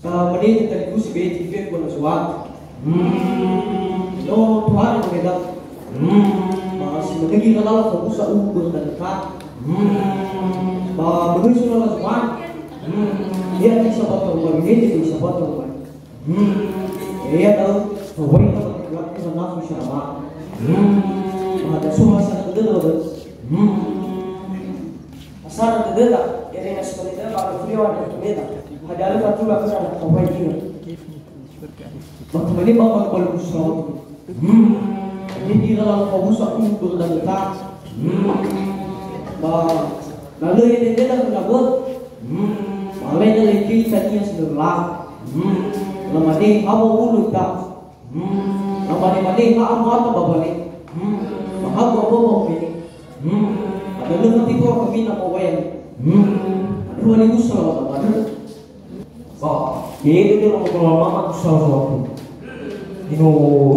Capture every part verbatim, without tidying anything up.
Ba mane talifusö be tifefu na Zo'aya. Hmm. No Tuhan mereka. Hmm. Ba si manegi lala fokusa ubu berdaneka. Hmm. Ba begitu lala Zo'aya. Hmm. Ya, di sabat rumah ini, di sabat rumah. Hmm. Ya, tahu. Wai na berlaku na nafsu syarama. Hmm. Ba ada suha sa kedua. Hmm. Asara dödöda, ere na si manö ba gafuli wa dödöda. Hadia lö fatula khöra na fawai ina. Ba tamane ba ba ba lusa. Hmm. Ini ira la fawusa ku dödöda. Hmm. Ba na lö ere dödöda khöra bö. Hmm. Ba lai na leke ita nia si lö la. Hmm. Lamane hawa ulu ita. Hmm, na mane-mane ha amuata ba bale. Hmm, ba ha bua bua ba mene. Hmm, ada lö fati bua kami na mawayang. Hmm, ada wali usa lawan abana. Ba, ye de de lo ko mama usa lawan aku. Ino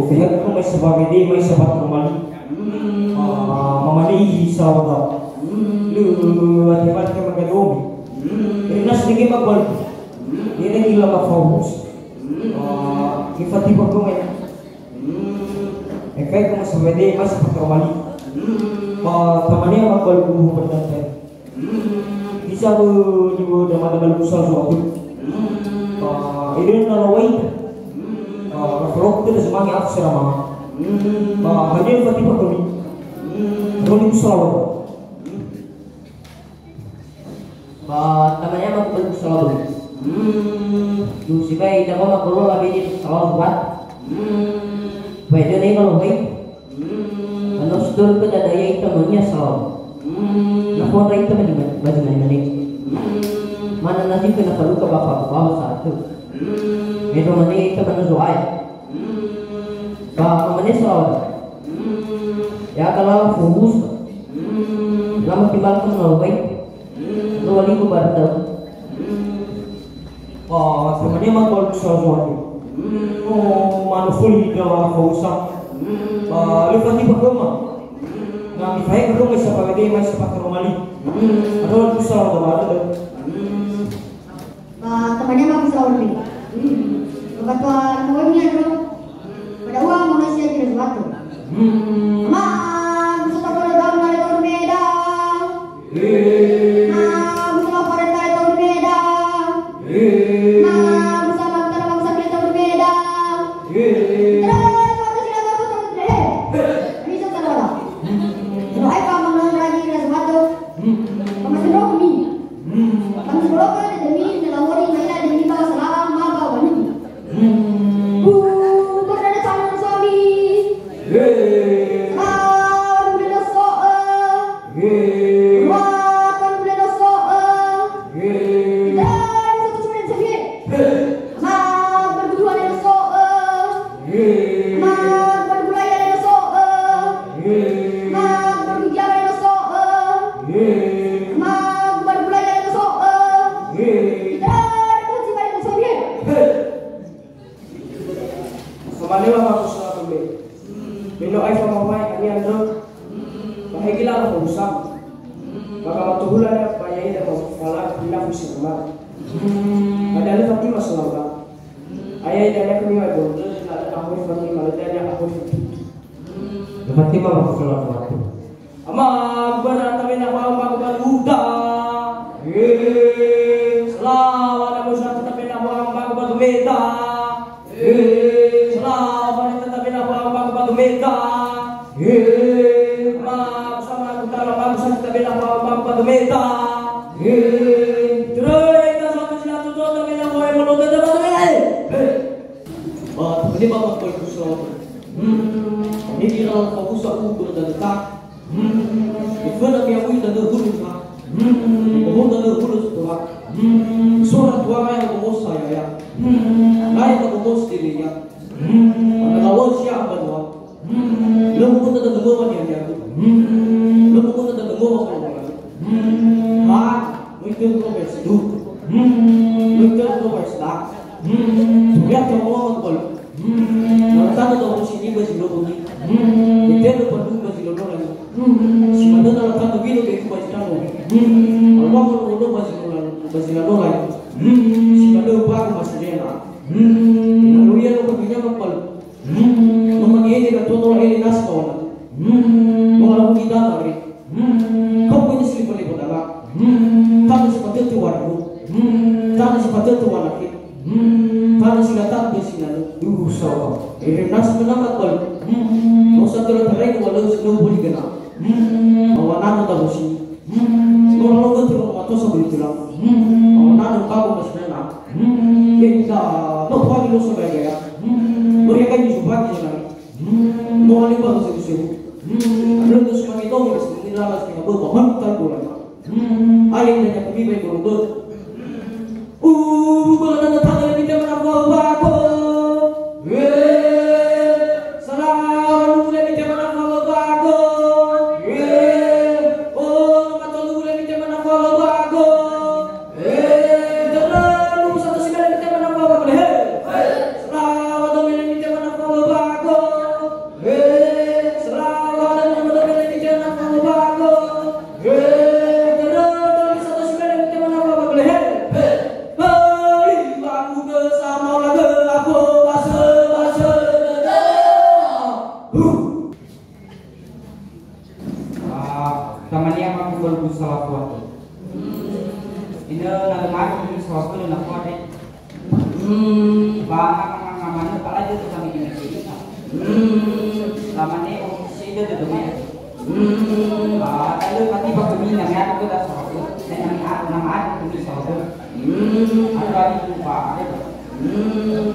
fehak ko mai sebab de mai sebab normali. Hmm, ah, mama ni usa lawan. Hmm, lu ati ati ka magadomi. Hmm, nas de ke ba bal. Hmm, ini lagi lama fokus. Hmm, ah, ifati bua ko mai. Hmm. Ekai ko masa wede, masa patromali. Hmm. Ba tamane ama gol guru berdantai. Hmm. Bisa bu di bu dama dama lusa so aku. Hmm. Ba ide na lawai. Hmm. Ba rafrok tu dah semangat aku serama. Hmm. Ba hadir fati patromali. Hmm. Roni usawa. Hmm. Ba tamane ama ku balu salalu. Hmm. Du sibai da ma kolola bini salalu buat. Hmm. Bai döne kalau bai. Hmm. Ano sudol ke dada ya ita mania salalu. Hmm. Na pon rai ita baju baju nai mane. Hmm. Mana nasi kena faluka bapa bapa satu. Hmm. Medo mane ita mana zoai. Hmm. Ba mane salalu. Hmm. Ya kalau fokus. Hmm. Lama timbang tu mau bai. Hmm. Dua ribu baru tahu. Hmm. Oh, temannya mah kalau bisa suatu. Hmm. Oh, manusia di dalam fausa. Hmm. Ah, lu pasti berdoa. Hmm. Nah, misalnya berdoa siapa lagi, mai siapa ke rumah ni. Hmm. Ada orang bisa ada ada. Hmm. Ba tamane ma bisa uli. Hmm. Ba tua kawemi andro. Ba da'ua mono sia gira zuatu. Hmm. Ma, bisa tak ada daun, ada daun beda. Eh. Ma, bisa lapar, ada daun beda. Eh. Ma, bisa lapar, ada daun beda. Eh. Terus, waktu tidak ada daun beda. Eh. Bisa tak ada. Hmm. Kalau ai pa mono lagi gira zuatu. Hmm. Ba masero khömi. Hmm. Ba masero khömi, demi nilawori maila demi ba salawa ma ba wani. Hmm. Bu, berdana calon suami. Ye. Salawa dulu so'ö. Ye. Wah, dulu so'ö. Ye. Tidak, itu tuh cuma yang sakit. Ye. Ma, berbudu ada so'ö. Ye. Ma, berbudu ada so'ö. Ye. Ma, berbudu ada so'ö. Ye. Ma, berbudu ada so'ö. Ye. Tidak, itu cuma yang sakit. He. Samalewa ma kusura tombe. Beno ai famamai ani andro. Ba hegila la fausa. Ba gamatuhula ba yai da fala ila fusi ma. Ada le Fatima salama. Ayah dan aku ni mai bondo, na ada ahoi Fatima, ada ahoi Fatima. Fatima, aku salah waktu. Ama, gubara tabena wa ma gubaruda. Eh. Salawa na musa tabena wa ma gubadu meta. Eh. Salawa na tabena wa ma gubadu meta. Eh. Ma, sama aku tala ma musa tabena wa ma gubadu meta. Eh. Terus kita suatu sila tujuh tabena wa ma lo tabena. Eh. Ba, tamane ba ma kol kusawat. Hmm. Ini ira la fausa u berdaneta. Hmm. Iföna mi aui danö huluna. Hmm. Bohon danö hulu sekolah. Hmm. Sora tuara yang bohon saya ya. Hmm. Lain tak bohon sendiri ya. Hmm. Pada lawan siapa dua. Hmm. Lö mu'uta dödömö waniatua. Hmm. Lö mu'uta dödömö wasolawala. Hmm. Ha, möi tödö ba S dua. Hmm. Möi tödö ba S dua. Hmm. Turia tödö ba S dua. Hmm. Na tanö dödömö sini ba si lobongi. Hmm. Itedö ba dua ba si lololai. Hmm. Si manö na tanö wilo be ku ba si tanö. Hmm. Alwa ko lolo ba si lololai. Ba si lololai. Hmm. Si manö ba ku ba si lea. Tatu anake. Hmm. Tanö si lö tambe sinanö. Duhu sawa. Ere nasi menama kol. Hmm. Mosa tolo terai wa lö sinu buli gena. Hmm. Awa nano tahu si. Hmm. Mola lo betul lo matosa buli tulang. Hmm. Awa nano kago masinana. Hmm. Enda. No pagi lo so gaya. Hmm. Meriakan Yusuf pagi senai. Hmm. Mola lo baru sebu-sebu. Hmm. Lo tu sebagai tahu, sebagai lama, sebagai apa, apa, tak boleh. Hmm, ayo kita kubi baik berubah. Uh, bukan ada tanda yang kita mana bawa bago. Eh, salah, lu yang kita mana bawa bago. Eh, oh, mata lu yang kita mana bawa bago. Eh, terlalu satu sila yang kita mana bawa bago. Hei, salah, lu yang kita mana bawa bago. Eh, salah, lu yang kita mana bawa bago. He, gerödö ni sato si mene mite manaba ba gelehe. He. Hei, baku ge sama la ge aku base, base. Huh. Ah, tamania aku baru salah kuat. Ina na lemari ini salah kuat na kuat. Hmm, ba na, na, na, na, mana pala itu kami ini. Hmm, lamane, oh, sehingga itu, ya. Hmm, ba, kalau mati waktu ini, namanya aku tak salah. Dan namanya aku, nama aku, aku tak salah. Hmm, aku lagi lupa. Hmm,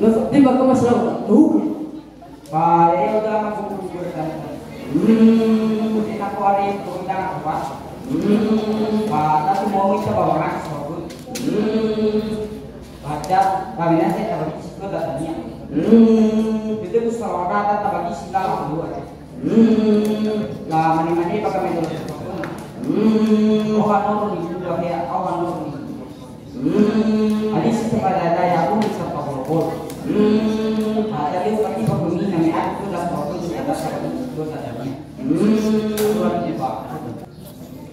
terus tiba ke masalah hukum. Ba, ya, udah, aku bertanya. Hmm, aku ada yang bertanya, apa? Hmm, ba, tak mau minta bawa nasi, aku. Hmm. Baca, kawinna saya tabagi sikota tania. Hmm. Itu ku salawata tabagi sila dua. Hmm. La mane-mane baka medoro sokona. Hmm. Oha noro ni dua hea, oha noro ni dua. Hmm. Adi sisi pada daya aku bisa pabolo-bolo. Hmm. Ada dia pasti pabumi nami aku dah tahu itu kata tabagi sikota tania. Hmm. Surat ni, Pak.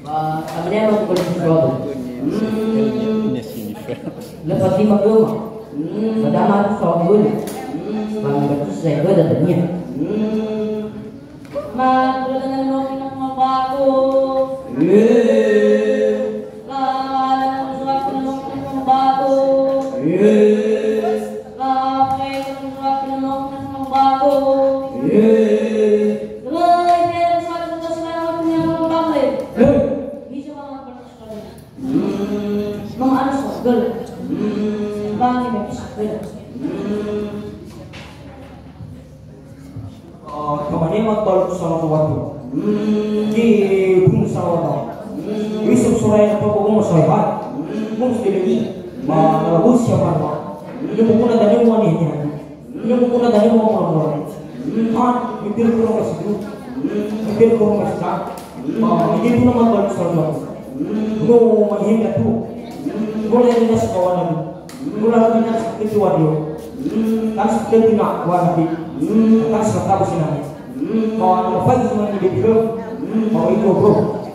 Ba, tamania ma tukul si suatu. Hmm. Lepas lima gema. Hmm. Ba dama tu suatu gema. Hmm. Ba mi batu saya gema dan tania. Hmm. Ma, tukul dengan mau minat mau bagus. Eh. Ba, dengan suatu mau minat mau bagus. Eh. Tamania ma talu salah satu. Di pun salah. Wisok sorai apa pokoknya saya. Mus dilegi. Ma lalu siapa ma. Ini pokoknya tadi mau nih. Ina mukuna dania mola-mola. Ha, mitir kurung kasidu. Mitir kurung kasita. Ma, mitir puna ma balu salma. No, ma henda tu. Gola yang das kawan aku. Gola yang das ketua dia. Kan seperti nak warna pi. Kan serta besi nami. Ma, ma fai cuma ni betul. Ma itu bro.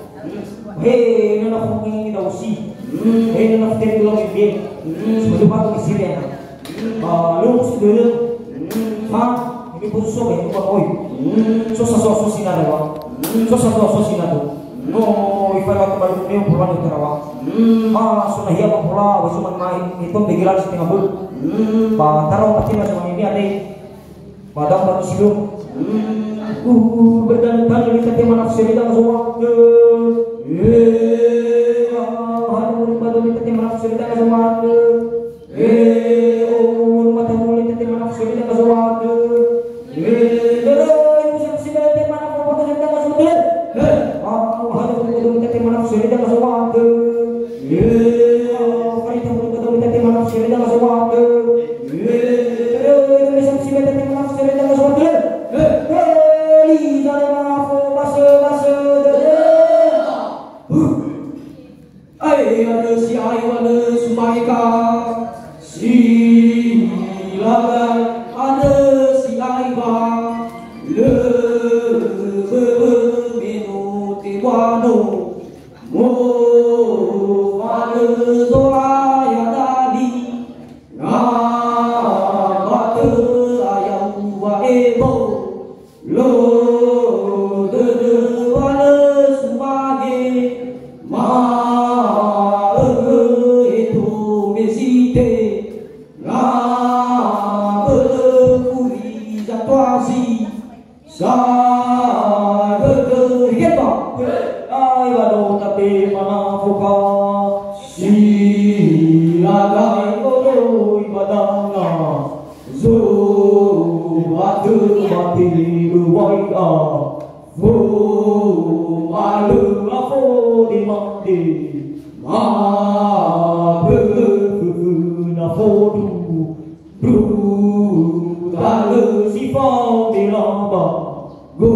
He, nana fuki dausi. He, nana fuki dausi. Sebelum aku di sini ya. Ba, lumus dulu. Ha, ini putus so, ini bukan oi. So sa so so sina dewa. So sa so so sina tu. No, ifai waktu balik ni, pulang ke Tarawa. Ah, so na hia ba pula, wa cuma mai, itu begilan setengah bulu. Ba, Tarawa pasti masih ini ada. Ba, dam batu sidu. Uh, berdan tanu kita tema nafsu kita masuk waktu. Eh, ah, hanu berdan kita tema nafsu kita masuk waktu. Eh, oh, rumah tamu le tete mana fusuri tangga sawade. Eh, dere, ibu siapa sih tete mana apa apa tete tangga sawade? Eh, ah, hanu rumah tamu tete mana fusuri tangga sawade. Eh, ah, fari tamu rumah tamu tete mana fusuri tangga sawade. Eh, dere, ibu siapa sih tete mana fusuri tangga sawade? Eh, eh, li zare mana fo base base de. Huh. Ae, andrö si'ai wa lö suma'eka, silagai andrö si'ai wa lö böbö me no tebuano, mofanö Zo'aya dali, ngawatö ayau wa'ebo. Lo dödö wa lö sumange, ma'ökhö eto Wai a, fo, malö a fo de made, ma, bö, fö, fö, na fo du, du, talö si fao de laba, go,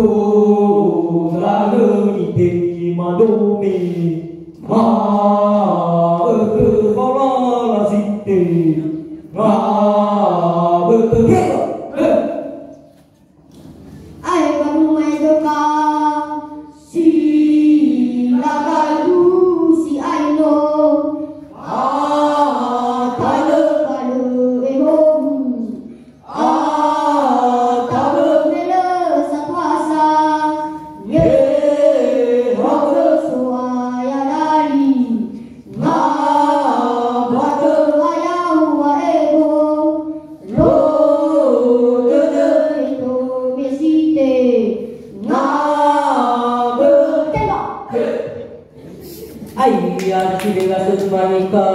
talö ni te ma do me, ma, ö, tö, fao la, la si te, ma, bö, tö, he, he. Ae ba rumah edoka, si laga lu si aino. Ah, talö, talö, ehomu. Ah, talö, me lö sapasa. Ye, hagö soaya dali. Na bötö ayau wa'ebo, lo dödö eto mesite, na bötö. Aia si bela sut manika,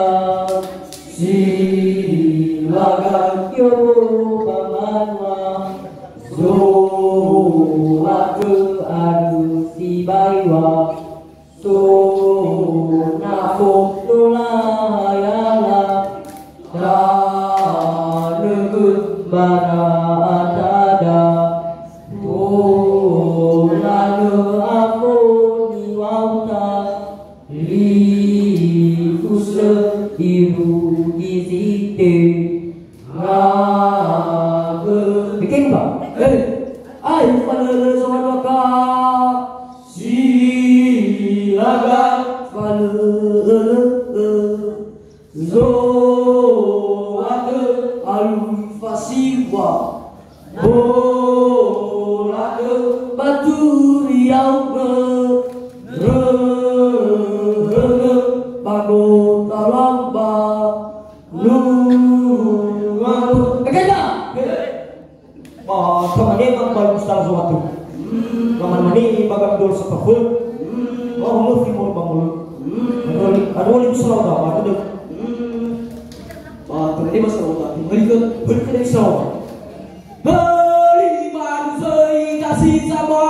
si laga kiowo ba manua, so atö adu si baiwa. So na fono layala, tanögö bara atada, so na lö afoni wauta, lifusö irugi zite. Ngagö. Bikin, Pak. Eh, ayo falölö soal maka. Silaga falölö. Zoatö alui fasiwa. Bolatö baturi augö. Röhögö bagota lamba. Lumato. Egeta. Ba tamane ba ba ustaz waktu. Ba mane ba gam dol sepeful. Ba hulu timur ba mulu. Anu wali, anu wali bisa lauda, ba tu deh. Ba tamane ba sauda. Beri ke, beri ke dari sauda. Beri baru saya kasih sama.